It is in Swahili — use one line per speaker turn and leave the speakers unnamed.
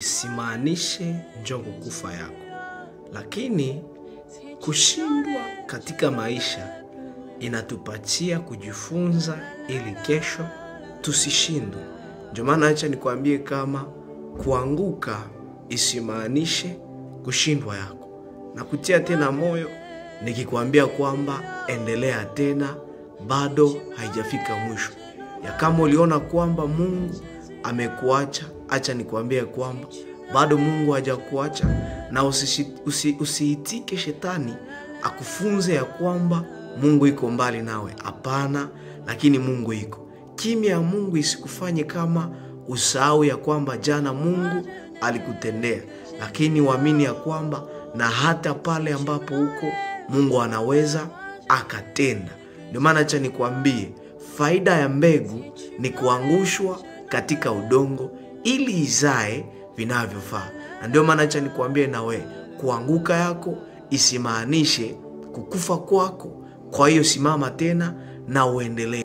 Isimaanishe njo kukufa yako, lakini kushindwa katika maisha inatupatia kujifunza ili kesho tusishindwe. Ndio maana acha nikwambie kama kuanguka isimaanishe kushindwa yako, na kutia tena moyo nikikwambia kwamba endelea tena, bado haijafika mwisho. Ya kama uliona kwamba Mungu amekuacha, acha nikwambie kwamba bado Mungu hajakuacha, na usiitike shetani akufunze ya kwamba Mungu iko mbali nawe. Hapana, lakini Mungu iko. Kimya ya Mungu isikufanye kama usahau ya kwamba jana Mungu alikutendea, lakini uamini ya kwamba na hata pale ambapo uko Mungu anaweza akatenda. Ndio maana acha nikwambie, faida ya mbegu ni kuangushwa katika udongo ili izae vinavyofaa. Na ndio maana acha nikwambie na we, kuanguka yako isimaanishe kukufa kwako. Kwa hiyo simama tena na uendelee.